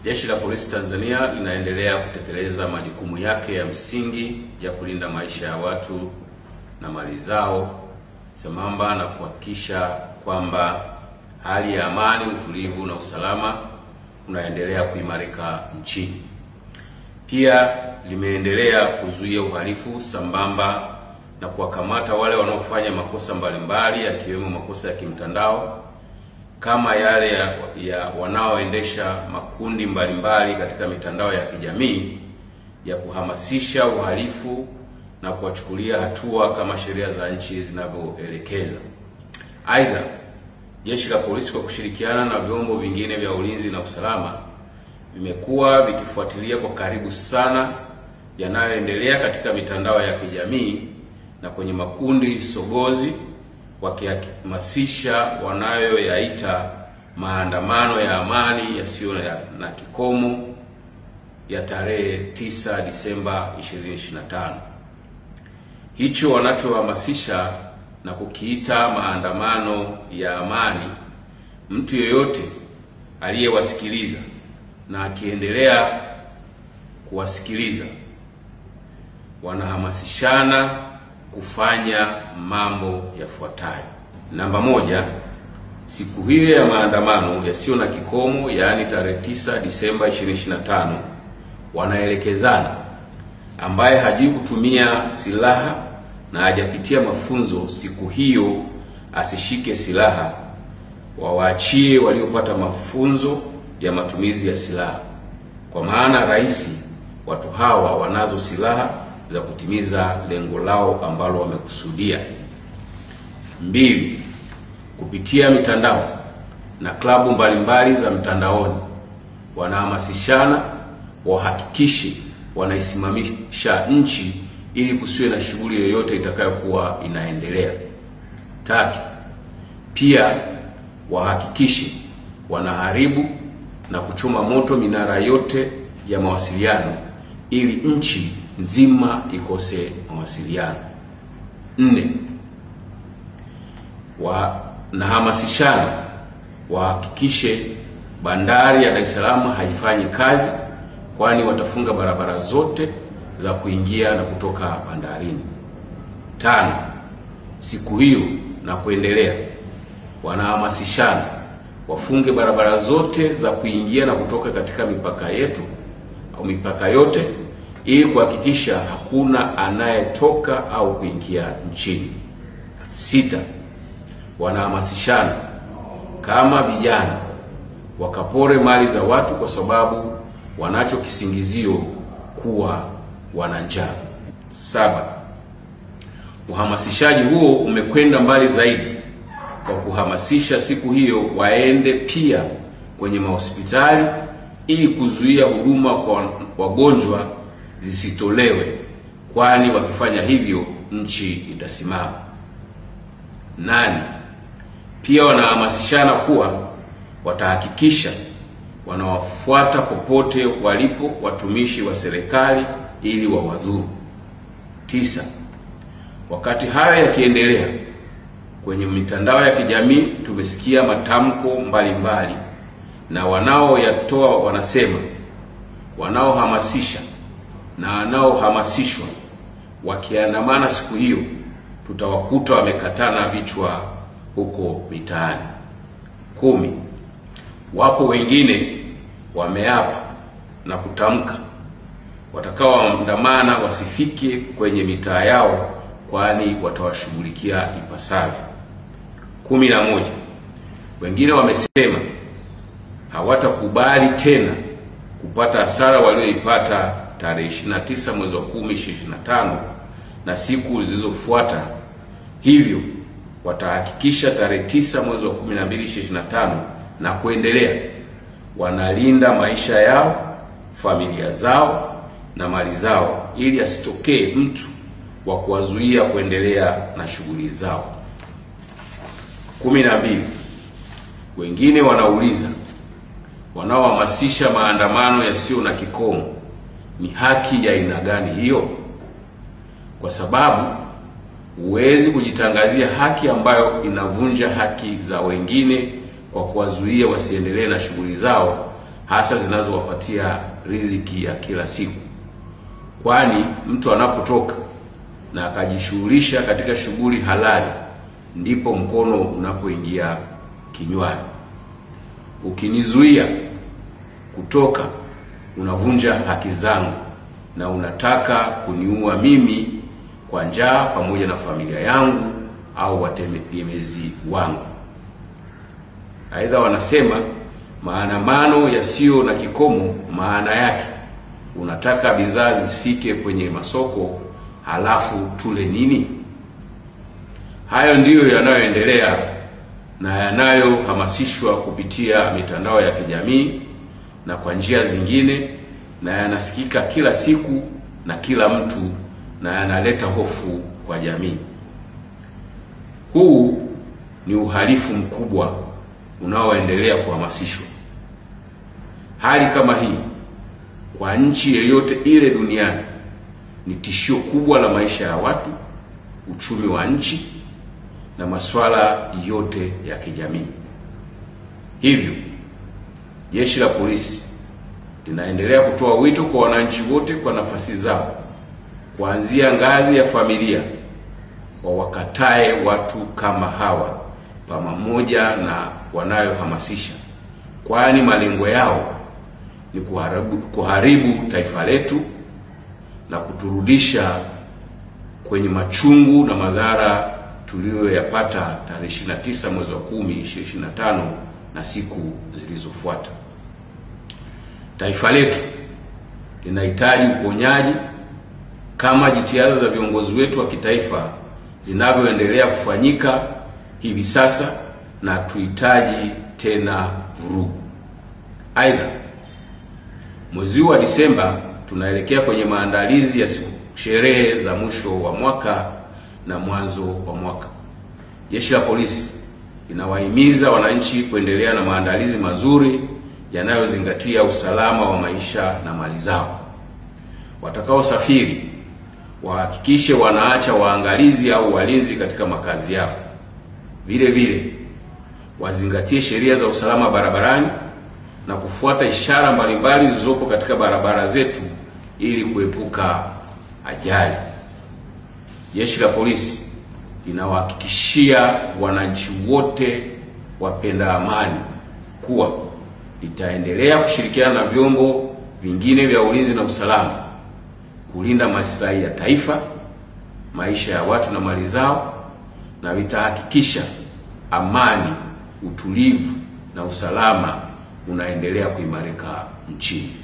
Jeshi la Polisi Tanzania linaendelea kutekeleza majukumu yake ya msingi ya kulinda maisha ya watu na mali zao sambamba na kuhakikisha kwamba hali ya amani, utulivu na usalama unaendelea kuimarika nchini. Pia limeendelea kuzuia uhalifu sambamba na kuwakamata wale wanaofanya makosa mbalimbali yakiwemo makosa ya kimtandao kama yale ya wanaoendesha makundi mbalimbali katika mitandao ya kijamii ya kuhamasisha uhalifu na kuwachukulia hatua kama sheria za nchi zinavyoelekeza. Aidha, Jeshi la Polisi kwa kushirikiana na vyombo vingine vya ulinzi na usalama vimekuwa vikifuatilia kwa karibu sana yanayoendelea katika mitandao ya kijamii na kwenye makundi sogozi, wakihamasisha wanayoyaita maandamano ya amani yasiyo na kikomo ya tarehe 9 Disemba 2025. Hicho wanachohamasisha na kukiita maandamano ya amani, mtu yeyote aliyewasikiliza na akiendelea kuwasikiliza, wanahamasishana kufanya mambo yafuatayo. Namba 1, siku hiyo ya maandamano yasiyo na kikomo, yaani tarehe 9 Disemba 2025, wanaelekezana ambaye hajui kutumia silaha na hajapitia mafunzo siku hiyo asishike silaha, wawaachie waliopata mafunzo ya matumizi ya silaha. Kwa maana rahisi, watu hawa wanazo silaha za kutimiza lengo lao ambalo wamekusudia. 2, kupitia mitandao na klabu mbalimbali za mtandaoni wanahamasishana wahakikishe wanaisimamisha nchi ili kusiwe na shughuli yoyote itakayokuwa inaendelea. 3, pia wahakikishe wanaharibu na kuchoma moto minara yote ya mawasiliano ili nchi nzima ikose mawasiliano. 4, wanahamasishana wahakikishe bandari ya Dar es Salaam haifanyi kazi, kwani watafunga barabara zote za kuingia na kutoka bandarini. 5, siku hiyo na kuendelea wanahamasishana wafunge barabara zote za kuingia na kutoka katika mipaka yetu au mipaka yote ili kuhakikisha hakuna anayetoka au kuingia nchini. 6, wanahamasishana kama vijana wakapore mali za watu kwa sababu wanacho kisingizio kuwa wana njaa. 7, uhamasishaji huo umekwenda mbali zaidi kwa kuhamasisha siku hiyo waende pia kwenye mahospitali ili kuzuia huduma kwa wagonjwa zisitolewe, kwani wakifanya hivyo nchi itasimama. 8, pia wanahamasishana kuwa watahakikisha wanawafuata popote walipo watumishi wa serikali ili wawadhuru. 9, wakati hayo yakiendelea kwenye mitandao ya kijamii tumesikia matamko mbalimbali na wanaoyatoa wanasema wanaohamasisha na wanaohamasishwa wakiandamana siku hiyo tutawakuta wamekatana vichwa huko mitaani. 10, wapo wengine wameapa na kutamka watakaoandamana wasifike kwenye mitaa yao, kwani watawashughulikia ipasavyo. 11, wengine wamesema hawatakubali tena kupata hasara walioipata tarehe 29 mwezi wa 10 2025 na siku zilizofuata, hivyo watahakikisha tarehe 9 mwezi wa 12 2025 na kuendelea wanalinda maisha yao, familia zao na mali zao, ili asitokee mtu wa kuwazuia kuendelea na shughuli zao. 12, wengine wanauliza wanaohamasisha maandamano yasiyo na kikomo ni haki ya aina gani hiyo? Kwa sababu huwezi kujitangazia haki ambayo inavunja haki za wengine kwa kuwazuia wasiendelee na shughuli zao, hasa zinazowapatia riziki ya kila siku. Kwani mtu anapotoka na akajishughulisha katika shughuli halali ndipo mkono unapoingia kinywani. Ukinizuia kutoka, unavunja haki zangu na unataka kuniua mimi kwa njaa pamoja na familia yangu au wategemezi wangu. Aidha, wanasema maandamano yasiyo na kikomo maana yake unataka bidhaa zisifike kwenye masoko, halafu tule nini? Hayo ndiyo yanayoendelea na yanayohamasishwa kupitia mitandao ya kijamii na kwa njia zingine, na yanasikika kila siku na kila mtu, na yanaleta hofu kwa jamii. Huu ni uhalifu mkubwa unaoendelea kuhamasishwa. Hali kama hii kwa nchi yoyote ile duniani ni tishio kubwa la maisha ya watu, uchumi wa nchi na masuala yote ya kijamii. Hivyo, Jeshi la Polisi linaendelea kutoa wito kwa wananchi wote kwa nafasi zao, kuanzia ngazi ya familia, wawakatae watu kama hawa pamoja na wanayohamasisha, kwani malengo yao ni kuharibu taifa letu na kuturudisha kwenye machungu na madhara tuliyoyapata tarehe 29 mwezi wa 10 2025 na siku zilizofuata. Taifa letu linahitaji uponyaji kama jitihada za viongozi wetu wa kitaifa zinavyoendelea kufanyika hivi sasa, na tuhitaji tena vurugu. Aidha, mwezi wa Disemba tunaelekea kwenye maandalizi ya sherehe za mwisho wa mwaka na mwanzo wa mwaka. Jeshi la Polisi linawahimiza wananchi kuendelea na maandalizi mazuri yanayozingatia usalama wa maisha na mali zao. Watakaosafiri wahakikishe wanaacha waangalizi au walinzi katika makazi yao. Vile vile wazingatie sheria za usalama barabarani na kufuata ishara mbalimbali zilizopo katika barabara zetu ili kuepuka ajali. Jeshi la Polisi linawahakikishia wananchi wote wapenda amani kuwa litaendelea kushirikiana na vyombo vingine vya ulinzi na usalama kulinda maslahi ya taifa, maisha ya watu na mali zao, na litahakikisha amani, utulivu na usalama unaendelea kuimarika nchini.